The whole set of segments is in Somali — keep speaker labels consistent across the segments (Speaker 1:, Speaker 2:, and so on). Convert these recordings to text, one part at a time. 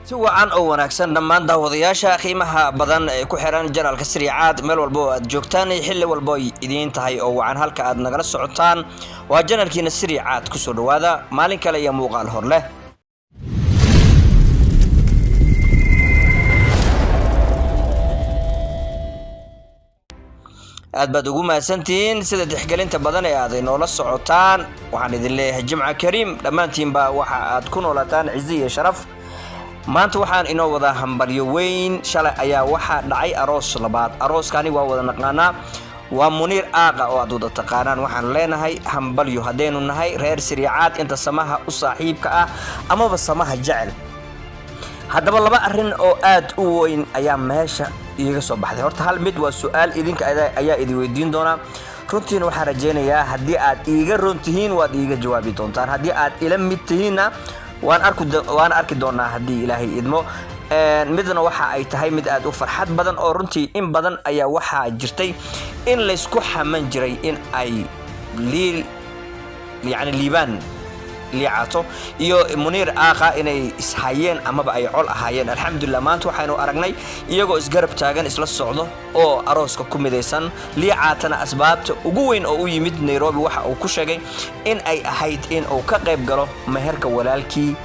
Speaker 1: Si wacan oo wanaagsan dhammaan daawadayaasha qiimaha badan ee ku xiran channelka Siriicaad, meel walba oo aad joogtaan iyo xilli walba ay idiin tahay oo wacan, halka aad nagala socotaan waa channelkiina Siriicaad. Kusoo dhawaada maalin kale iyo muuqaal hor leh. Aad baad ugu mahadsantihiin sida tixgelinta badan ee aad inoola socotaan. Waxaan idin leeyahay Jimca Kariim dhammaantiinba, waxa aad ku noolaataan cizi iyo sharaf. Maanta waxaan inoo wadaa hambalyo weyn. Shalay ayaa waxaa dhacay aroos labaad. Arooskani waa wada naqaanaa, waa Muniir Aaqa oo aad wada taqaanaan. Waxaan leenahay hambalyo haddaynu nahay reer Siriicaad, inta samaha u saaxiibka ah amaba samaha jecel. Haddaba laba arrin oo aad u weyn ayaa meesha iiga soo baxday. Horta hal mid waa su-aal idinka ayaa idin weydiin doonaa. Runtiina waxaan rajaynayaa haddii aad iiga run tihiin, waad iiga jawaabi doontaan. Haddii aad ila mid tihiinna, waan arki doonaa haddii Ilaahay idmo. Midna waxa ay tahay mid aad u farxad badan oo runtii in badan ayaa waxaa jirtay in laysku xaman jiray in ay liil, yacni Liibaan Liicato iyo Muniir Aaqa inay ishayeen amaba ay col ahaayeen. Alxamdulilah, maanta waxaynu aragnay iyagoo isgarab taagan, isla socdo oo arooska ku midaysan. Liicaatana asbaabta ugu weyn oo u yimid Nairobi waxa uu ku sheegay in ay ahayd in uu ka qayb galo meherka walaalkii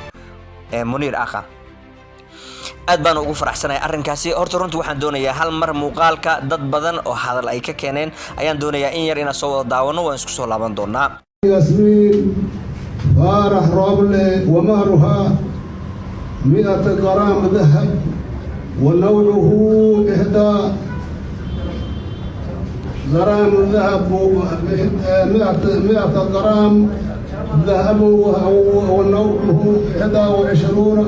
Speaker 1: Muniir Aaqa. Aad baan ugu faraxsanahay arrinkaasi. Horta runtii waxaan doonayaa hal mar muuqaalka dad badan oo hadal ay ka keeneen ayaan doonayaa in yar inaan soo wada daawano. Waan isku soo laaban doonaa.
Speaker 2: Yasmiin Faarax Rooble, ومهرها 100 غرام ذهب، ونوعه إحدى غرام ذهب، 100 غرام ذهب، ونوعه 21،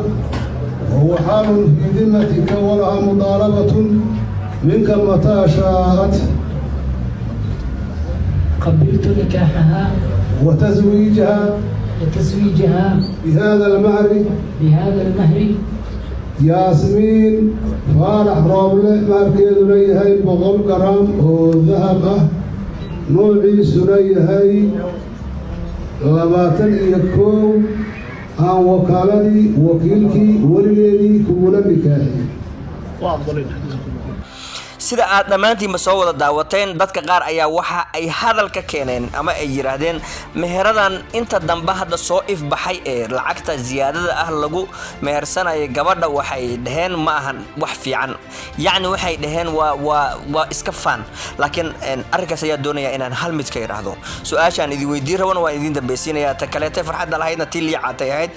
Speaker 2: وهو حال في ذمتك، ولها مطالبة منك متى شاءت.
Speaker 3: قبلت نكاحها
Speaker 2: وتزويجها
Speaker 3: وتزويجها
Speaker 2: بهذا المهر.
Speaker 3: بهذا المهر.
Speaker 2: Yaasmiin Faarax Rooble, maharkeeduna yahay 100 garaam oo dahab ah, noociisuna yahay 21, aan wakaaladii, wakiilkii, weligeedii kugula nikaaxiyey.
Speaker 1: Sida aad dhammaantiinba soo wada daawateen, dadka qaar ayaa waxa ay hadal ka keeneen ama ay yidhaahdeen meheradan inta dambe hadda soo ifbaxay ee lacagta siyaadada ah lagu mehersanaya gabadha, waxay dhaheen ma ahan wax fiican, yacni waxay dhaheen waa iska faan. Laakiin arrinkaas ayaa doonaya inaan hal mid ka idhaahdo. Su-aashaan idin weydiin rabana waan idin dambeysiinaya. Ta kaleete farxadda lahaydna tii Liicaatay ahayd.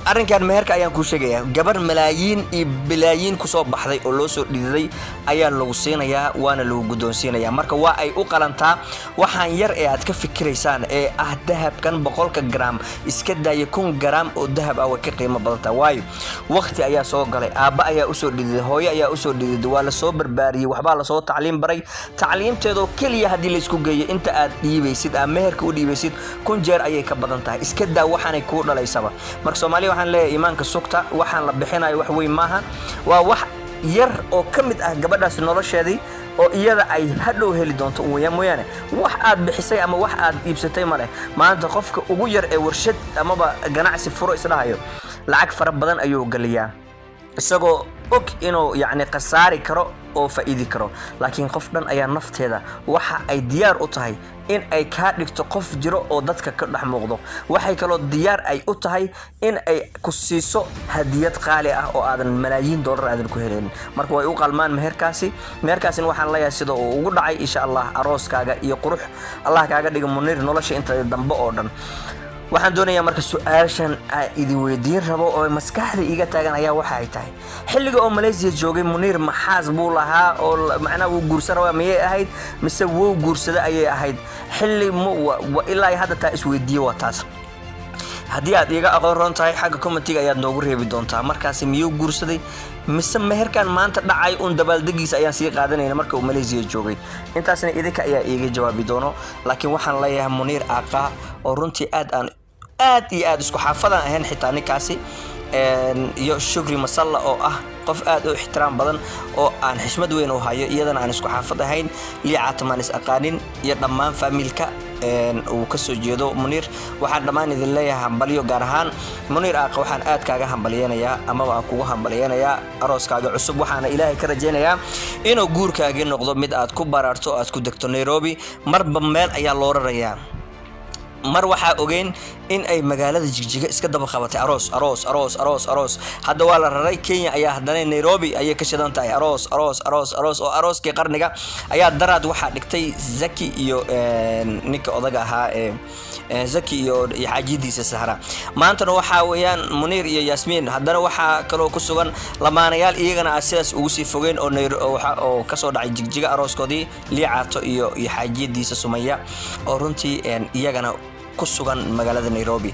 Speaker 1: Arrinkan meherka ayaan kuu sheegayaa. Gabar malaayiin iyo bilaayiin kusoo baxday oo loo soo dhididay ayaa lagu siinayaa, waana lagu guddoonsiinayaa. Marka waa ay u qalantaa. Waxaan yar ee aad ka fikiraysaan ee ah dahabkan 100-ka gram iska daaya, 1000 gram oo dahab ah way ka qiimo badantaa, waayo waqti ayaa soo galay, aabba ayaa usoo dhididay, hooyo ayaa usoo dhididay, waa lasoo barbaariyey, waxbaa lasoo tacliim baray. Tacliimteedoo keliya haddii laysku geeyo inta aad dhiibaysid, aad meherka u dhiibaysid, 1000 jeer ayay ka badan tahay. Iska daa waxaanay kuu dhalaysaba. Marka Soomaaliya waxaan leeyahay, iimaanka sugta. Waxaan la bixinayo wax weyn maaha, waa wax yar oo ka mid ah gabadhaas nolosheedii oo iyada ay hadhow heli doonto weyaan mooyaane, wax aad bixisay ama wax aad iibsatay ma leh. Maanta qofka ugu yar ee warshad amaba ganacsi furo isdhahayo, lacag fara badan ayuu galiyaa, isagoo og inuu yacni khasaari karo oo faa'iidi karo. Laakiin qof dhan ayaa nafteeda waxa ay diyaar u tahay in ay kaa dhigto qof jiro oo dadka ka dhex muuqdo. Waxay kaloo diyaar ay u tahay in ay ku siiso hadiyad qaali ah oo aadan malaayiin dollar aadan ku heleynin. Marka way u qalmaan meherkaasi. Meherkaasina waxaan leeyahay sida uu ugu dhacay, insha Allah arooskaaga iyo qurux Allah kaaga dhiga, Muniir, nolosha inta dambe oo dhan. Waxaan doonayaa marka su-aashan aan idin weydiin rabo oo maskaxda iiga taagan ayaa waxa ay tahay: xilliga oo Malaysia joogay, Muniir maxaas buu lahaa oo macnaha wuu guursan rabaa miyay ahayd, mise wuu guursada ayay ahayd? Xilli ilaa hadda taa isweydiiye waa taas. Haddii aad iiga aqoon roon tahay, xagga commentiga ayaad noogu reebi doontaa. Markaasi miyuu guursaday, mise meherkan maanta dhacay uun dabaaldegiisa ayaan sii qaadanayna marka uu Malaysia joogay? Intaasna idinka ayaa iiga jawaabi doono. Laakiin waxaan leeyahay Muniir Aaqa oo runtii aad aan aad iyo aad isku xaafadaan ahayn, xitaa ninkaasi Iyo Shukri Masalla oo ah qof aad u ixtiraam badan oo aan xishmad weyn u hayo, iyadana aan isku xaafad ahayn, Liicaatamaan is aqaanin, iyo dhammaan faamilka uu ka soo jeedo Muniir. Waxaan dhammaan idin leeyahay hambalyo. Gaar ahaan Muniir Aaqa, waxaan aad kaaga hambalyeynayaa amaba aan kugu hambalyeynayaa arooskaaga cusub. Waxaana Ilaahay ka rajaynayaa inuu guurkaagii noqdo mid aad ku baraarto o aad ku degto. Nairobi marba meel ayaa loo rarayaa. Mar waxaa ogeyn in ay magaalada Jigjiga iska daba qabatay aroos, aroos, aroos, aroos, aroos. Hadda waa la raray Kenya ayaa, haddana Nairobi ayay ka shidan tahay aroos, aroos, aroos, aroos. Oo arooskii qarniga ayaa daraad waxaa dhigtay Zaki iyo ninka odaga ahaa ee Zaki iyo xaajiyadiisa Sahra. Maantana waxaa weeyaan Muniir iyo Yaasmiin. Haddana waxaa kaloo ku sugan lamaanayaal iyagana aan sidaas ugu sii fogeen oo kasoo dhacay Jigjiga, arooskoodii Liicaato iyo xaajiyadiisa Sumaya, oo runtii iyagana ku sugan magaalada Nairobi.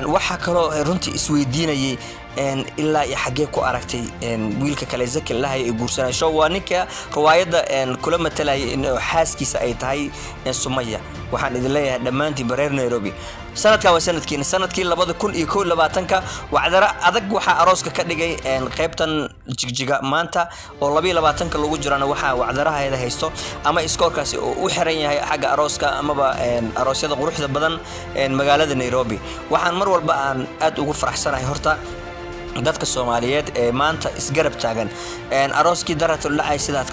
Speaker 1: Waxaa kaloo runtii isweydiinayay ilaa iyo xaggee ku aragtay wiilka kale Zaki lahay ee guursanaya? Show waa ninka riwaayadda kula matalaya in xaaskiisa ay tahay Sumaya. Waxaan idin leeyahay dhammaantiin bareer Nairobi, sanadkan waa sanadkiina, sanadkii 2021-ka. Wacdaro adag waxaa arooska ka dhigay qaybtan Jigjiga. Maanta oo 22-ka lagu jirana waxaa wacdaraheeda haysto ama iskoorkaasi oo u xiran yahay xagga arooska amaba aroosyada quruxda badan magaalada Nairobi. Waxaan mar walba aan aad ugu faraxsanahay horta dadka Soomaaliyeed ee maanta isgarab taagan. Arooskii daratul dhacay, sidaad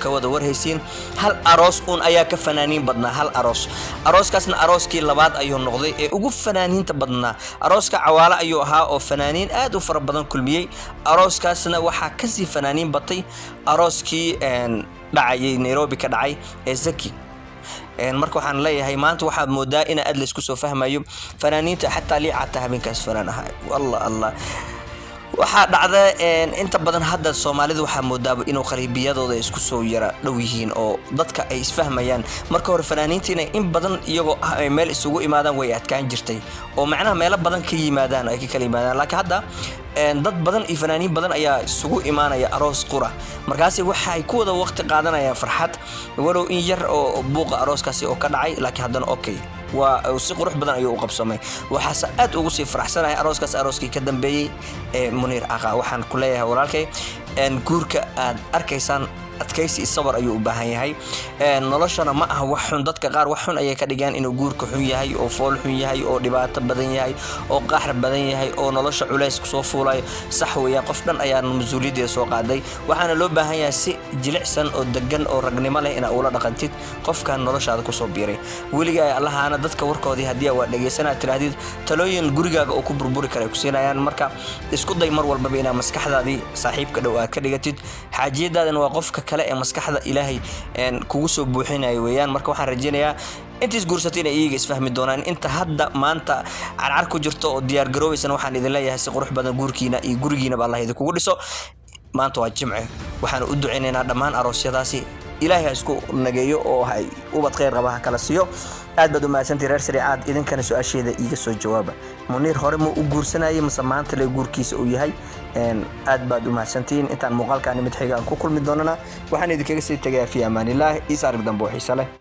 Speaker 1: ka wada warhaysiin, hal aroos uun ayaa ka fanaaniin badnaa, hal aroos. Arooskaasna arooskii labaad ayuu noqday ee ugu fanaaniinta badnaa. Arooska Cawaale ayuu ahaa oo fanaaniin aad u fara badan kulmiyey. Arooskaasna waxaa kasii fanaaniin batay arooskii dhacayay Nairobi ka dhacay ee Zaki. Marka waxaan leeyahay maanta waxaad moodaa in aad laysku soo fahmayo fanaaniinta, xataa Liicata habeenkaas fanaan ahaa. Allah Allah, waxaa dhacda inta badan hadda Soomaalidu waxaa moodaaba inuu qariibiyadooda isku soo yara dhow yihiin oo dadka ay isfahmayaan. Marka hore fanaaniintiina in badan iyagoo ah ay meel isugu imaadaan way adkaan jirtay, oo macnaha meelo badan ka yimaadaan, ay ka kala yimaadaan. Laakiin hadda dad badan iyo fanaaniin badan ayaa isugu imaanaya aroos qura. Markaasi waxay ku wada waqti qaadanayaan farxad, walow in yar oo buuqa arooskaasi oo ka dhacay, laakiin haddana okay, waa si qurux badan ayuu u qabsamay. Waxaase aad ugu sii faraxsanahay arooskaas arooskii ka dambeeyey ee Muniir Aqa. Waxaan ku leeyahay walaalkay, guurka aad arkaysaan adkaysi iyo sabar ayuu u baahan yahay. Noloshana ma aha wax xun. Dadka qaar wax xun ayay ka dhigaan inuu guurka xun yahay oo fool xun yahay oo dhibaato badan yahay oo qaxar badan yahay oo nolosha culays kusoo fuulayo. Sax weeyaan, qof dhan ayaa mas-uuliyaddeeda soo qaaday. Waxaana loo baahan yahay si jilicsan oo degan oo ragnimo leh inaa ula dhaqantid qofkan noloshaada kusoo biiray. Weligaa Allahaana dadka warkoodii haddii waa dhegaysanaa tidhaahdid, talooyin gurigaaga oo ku burburi kara ay ku siinayaan. Marka isku day mar walbaba inaa maskaxdaadii saaxiibka dhow aad ka dhigatid. Xaajiyadaadana waa qofka kale ee maskaxda Ilaahay kugu soo buuxinayo weeyaan. Marka waxaan rajaynayaa inta isguursatay inay iyaga isfahmi doonaan. Inta hadda maanta carcar ku jirto oo diyaar garoobaysana waxaan idin leeyahay si qurux badan guurkiina iyo gurigiinaba Allah idinkugu dhiso. Maanta waa Jimce. Waxaan u ducaynaynaa dhammaan aroosyadaasi, Ilaahay ha isku nageeyo oo hay ubad khayr qaba ha kala siiyo. Aad baad u mahadsantahay reer Sariicaad. Idinkana su-aasheeda iiga soo jawaaba: Muniir hore ma u guursanayay mase maanta le guurkiisa uu yahay? Aad baad u mahadsantihiin. Intaan muuqaalkaani mid xiga aan ku kulmi doonana, waxaan idinkaga sii tegayaa fi amaanillaah. Iis arag dambe oo xiise leh.